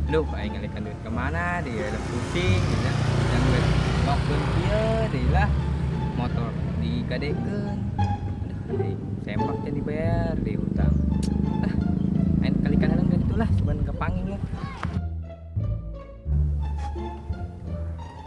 Aduh, aing ngalikan duit kemana dia ada pusing gitu. Yang duit lockdown kieu deui lah. Motor digadekeun. Aduh, aing sempak teh dibayar di hutang. Ah, aing kalikan heula ka ditu lah, sugan kapanggih lah.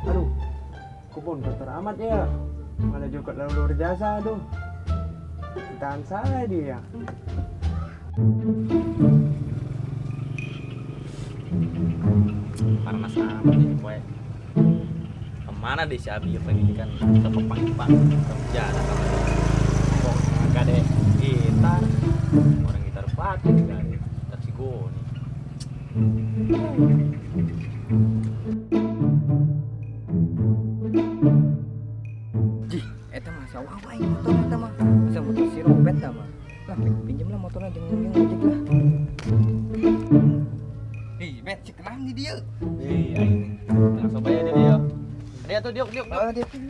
Aduh, kebun kotor amat ya. Mana juga lalu jasa, aduh. Tahan saya dia. Panas amat ini poe. Kemana deh si Abi pendidikan ke pang kerja ada kamu. Kok gak ada gitar, orang gitar batu juga ada. Taksi nih. Jih, eta mah sawah wae motor eta mah. Asa motor si Robert ta mah. Lah pinjem lah motornya jeung jeung ojek lah. Ih, bet cek naon di dieu. Ih, aing langsung bae di dieu. Dia tuh diuk diuk. Oh, dia tuh.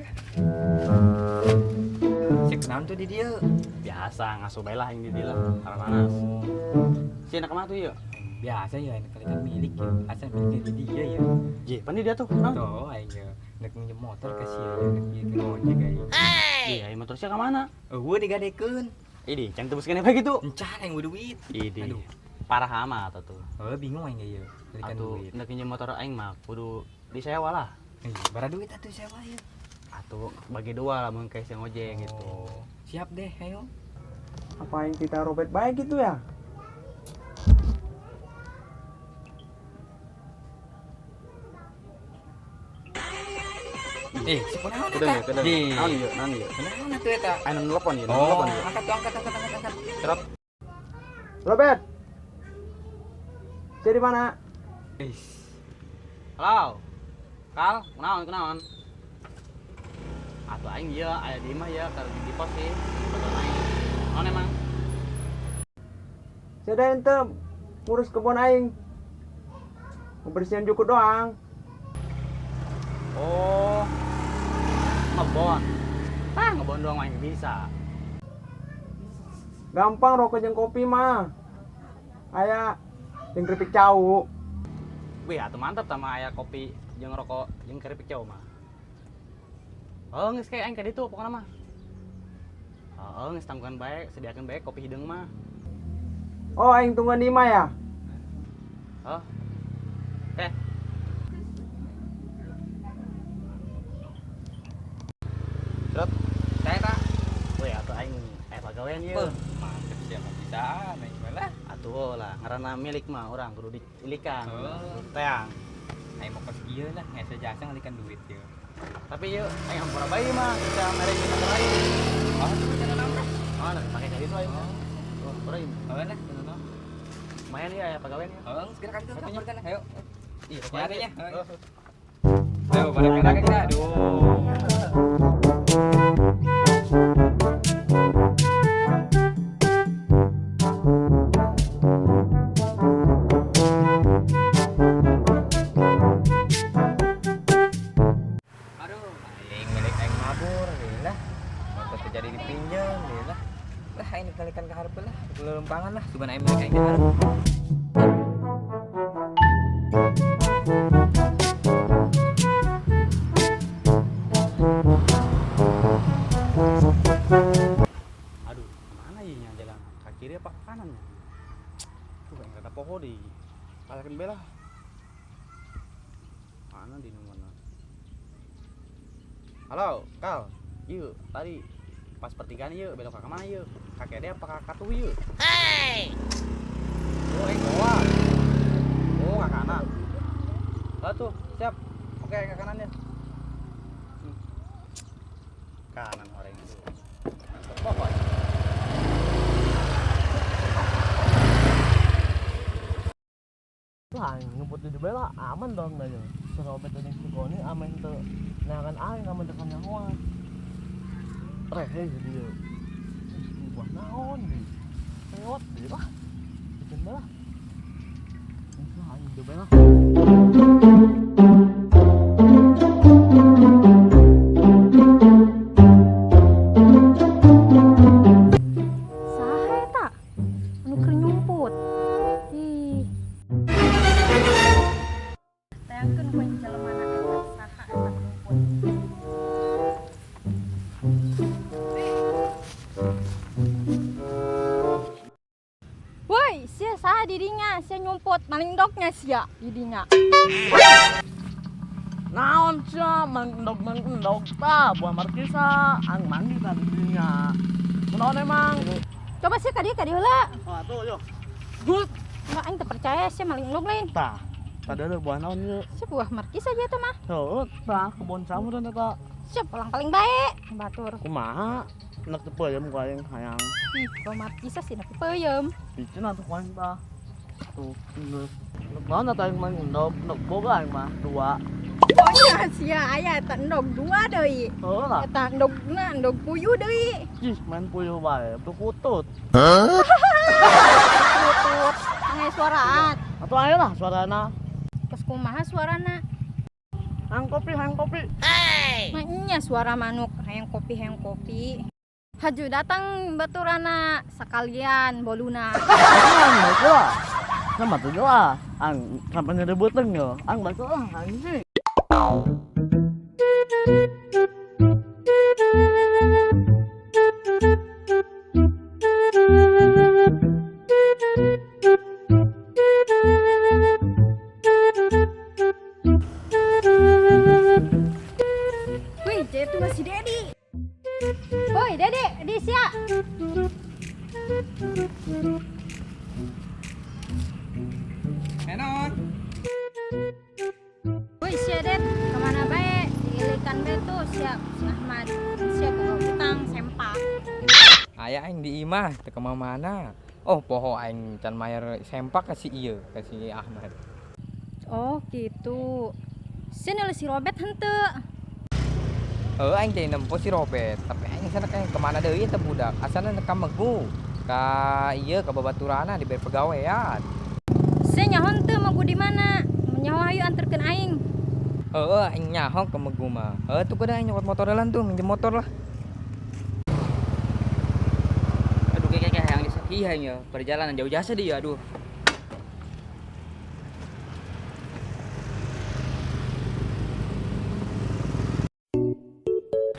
Cek naon tuh di dieu. Biasa ngasuh bae lah aing di dieu lah, karena panas. Si anak kemana tuh ieu? Biasa ya aing kali kan milik ya. Asa miliknya di dia ya. Jih, pan di dia tuh. Naon? Tuh aing ya. Nek minjem motor ke sia ya, nek ieu ke ngojek aing. Iya, aing motor sia ka mana? Eueuh digadekeun. Ini, can tebus keneh bae gitu. Encan aing duit. Ini. Aduh. Parah amat atuh. Oh, bingung aing ieu. Belikan Atuh, duit. nek minjem motor aing mah kudu disewa lah. Eh, bara duit atuh sewa ieu. Atuh bagi dua lah mun kayak si ngojek gitu. Oh, siap deh, ayo. Apa yang kita Robert baik gitu ya? Eh, si kunaon Kedeng eta? ya, kedeng. Di. Naon ieu, naon ieu? Kunaon atuh eta? Anu nelpon ieu, Oh, nelpon ieu. angkat tuh, angkat, angkat, angkat, angkat. Cerot. Robert. Jadi mana? Ih, Halo. Kal, kunaon, kunaon? Atuh aing ieu aya di imah ya, keur di pos sih. Motor aing. Naon emang? Saya ente ngurus kebun aing. Membersihan jukut doang. Oh. Ngebon. Ah, ngebon doang aing bisa. Gampang rokok jeung kopi mah. Aya jeung keripik cau. Wih, atuh mantap sama aya kopi jeung rokok jeung keripik cau mah. Oh, geus kayak aing ka ditu pokona mah. Oh, geus tangguhan bae, sediakeun bae kopi hideung mah. Oh, aing tungguan di imah ya? Oh. Oke. Cerot. Saya tak. Wih, atuh aing aya pagawean ieu. Beuh, mantep sih mah bisa, aing mah lah. Atuh lah, ngaranna milik mah urang kudu diilikan. Oh. Teang. Aing mau kos kieu lah, ngese jasa ngalikan duit ieu. Tapi ieu aing hampura bae mah bisa mere motor aing. Oh, tuh cara naon teh? Oh, nah, pake ka ditu aing. Oh, hampura ieu. Oh, lah, cara naon? Lumayan ieu aya pagawean ieu. Oh, segera ka ditu, ka ayo. Iya, Nyarinya. Oh. Ayo, pada gerak kita. Aduh. Aduh, aing milik aing mabur, lah. Motor terjadi dipinjam, lah. Lah, aing kalikan ke hareup lah, ke lempangan lah, sugan aing milik aing di hareup. Aduh, mana ieu nya jalan? Ka kiri apa ke kanan nya? Tuh, aing rada poho di palakeun bae lah. Mana di nomorna? Halo, Kal. Ieu tadi pas pertigaan ieu belok ka mana ieu? Ka kede apa ka katuh ieu? Hey. Oh, aing bawa. Oh, ka kanan. Oh tuh, siap. Oke, ke kanan ya. Kanan orang itu. Pokok. Lah, ngebut di bela aman dong aja. Si Robert dan si Goni aman tuh. Nah kan aing aman depan nyawa. Rehe jadi ya. Buah naon di. Lewat di lah. Bikin bela. Lah aing di bela. Saha eta? Anu keur nyumput. Ih. Maling endognya sia di dinya. Naon sia maling endog tah buah markisa ang mandi tah di dinya. Kunaon emang? Coba sia ka dieu heula. Ah tuh yo. Gut. Enggak aing teu percaya sia maling endog lain. Tah. Tadi ada buah naon ieu? Sia buah markisa aja eta mah. Heuh, tah kebon samu dan eta. Sia paling bae batur. Kumaha? Nek teu peuyeum ku aing hayang. Ih, buah markisa sih nepi peuyeum. Bikin atuh ku aing tah. Tuh, geus. Nek naon atuh aing maling endog, endog boga aing mah dua. Oh iya sia aya eta endog dua deui. Heuh lah. Eta endogna endog puyuh deui. Ih, main puyuh bae, tuh kutut. Kutut, ngai suaraan. Atuh aya lah suarana. Kes kumaha suarana? Hayang kopi, hayang kopi. Mah nya suara manuk, hayang kopi, hayang kopi. Haju datang baturana sekalian boluna. Ang balik lah. Sama tuh lah. Ang sampai nyeri beuteung yo. Ang balik lah anjing. Wih, itu masih Dedi. Woi, Dedi, di sia. Enon. Woi, sia Det, kemana bae? Diilikan bae tuh sia si Ahmad. Sia boga utang sempak. Aya aing di imah teu kemana-mana. Oh, poho aing can mayar sempak ka si ieu, ka si Ahmad. Oh, gitu. Sia nilai si Robert henteu. Heuh, aing teh nempo si Robert, tapi aing sana kayak kemana deui eta budak. Asana ka Megu, ka ieu ka babaturana dibere pagawean. Sia nyaho henteu Megu di mana? Nyaho hayu anterkeun aing. Heuh, aing nyaho ke Megu mah. Heuh, tuh kuda aing nyokot motor heula tuh, minjem motor lah. Aduh, kayak yang disakihan ya. Perjalanan jauh jasa dia, aduh.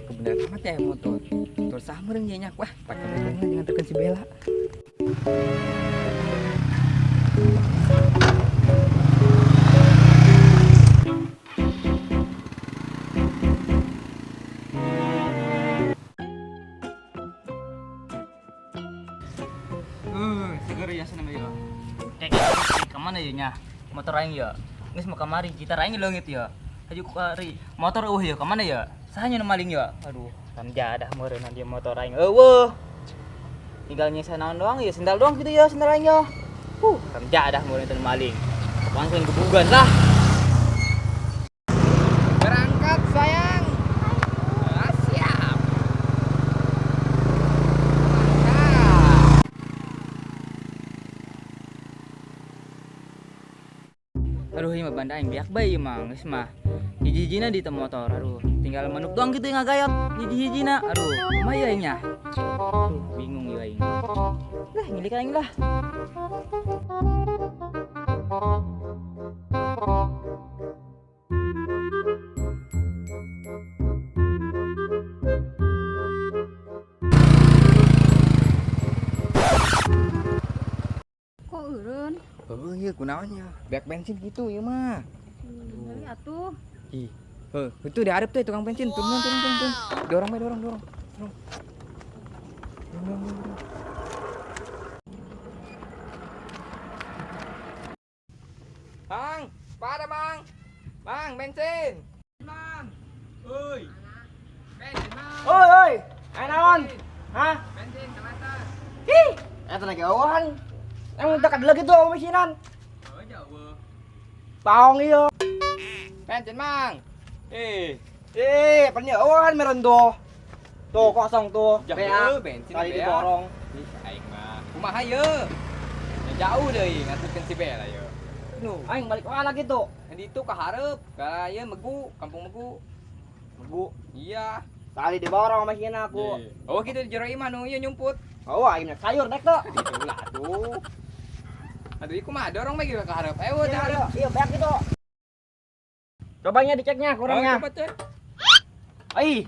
Kebenaran amat ya motor. Motor sama meureun nya. Wah, pakai motor mah jangan tekan si Bella. Seger ya sana ya. Kayak kemana ya nya? Motor aing ya. Geus mau kamari, gitar aing leungit ya. Haju kari motor eueuh ya kemana ya? Sahanya nu maling ya? Aduh, kan jadah meureun dia motor aing. Eueuh. Tinggal nyisa naon doang ya, sendal doang gitu ya, sendal aing ya. Kan jadah meureun teu maling. Langsung gebugan lah. Berangkat sayang. Ah, siap. Mantap. Aduh, ieu mah banda aing biak bae ieu mah, geus mah. Hiji-hijina di teu motor, aduh. Tinggal manuk doang gitu yang ngagayot, hiji-hijina. Aduh, kumaha ieu aing nya? Aduh, bingung ieu aing. Lah, ngilik aing lah. Kok eureun? Heuh, ieu kunaon nya? Beak bensin gitu ieu mah. Deui atuh. Ih, heuh, itu di hareup teh tukang bensin, turun turun turun turun. Dorong bae, dorong, dorong. Dorong. Dorong, dorong, dorong. Bang, pada Bang. Bang, bensin. Bang. Oi. Bensin, Bang. Oi, oi. Aya naon? Hah? Bensin ke atas. Ih, eta lagi eueuhan. Emang udah kadeuleuk gitu sama mesinan. Oh, jauh. Paong ieu. Bensin, Mang. Pan ieu eueuhan meureun tuh. Tuh kosong tuh. Jauh bensin Tadi beak. diborong. Ih, aing mah. Kumaha ieu? Ya jauh deui nganterkeun si Bella ieu. Nu, Aing balik mana gitu? di itu ka hareup, ka ieu Megu, kampung Megu. Megu. Iya. Tadi diborong sama si aku. Oh, gitu di jero imah nu ieu nyumput. Oh, aing nek sayur nek tuh. Itu lah atuh. Aduh, ieu kumaha dorong mah gitu ka hareup. Ayo di hareup. Iya, beak gitu. Cobanya diceknya kurangnya. Oh, coba cek. Ih.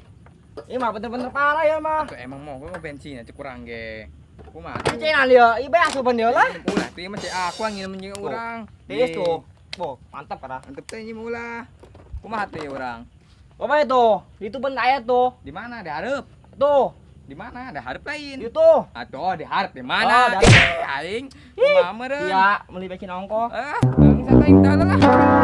Ini mah bener-bener parah ya mah. Atuh emang mau gua bensin aja kurang ge. Kumaha? Ieu cenan ieu, ieu bae asupan ieu lah. Ulah tuh mah cek aku yang nginum jeung urang. Tiis tuh. Boh, mantap parah. Mantep teh ini ulah. Kumaha teh urang? Apa itu? Itu ben aya tuh. Di mana? Di hareup. Tuh, Di mana? Di hareup lain. itu. Atuh di hareup di Oh, mana? di Ih, aing. Kumaha meureun? Iya, beli bensin ongkoh. Ah, bangsat aing tah lah.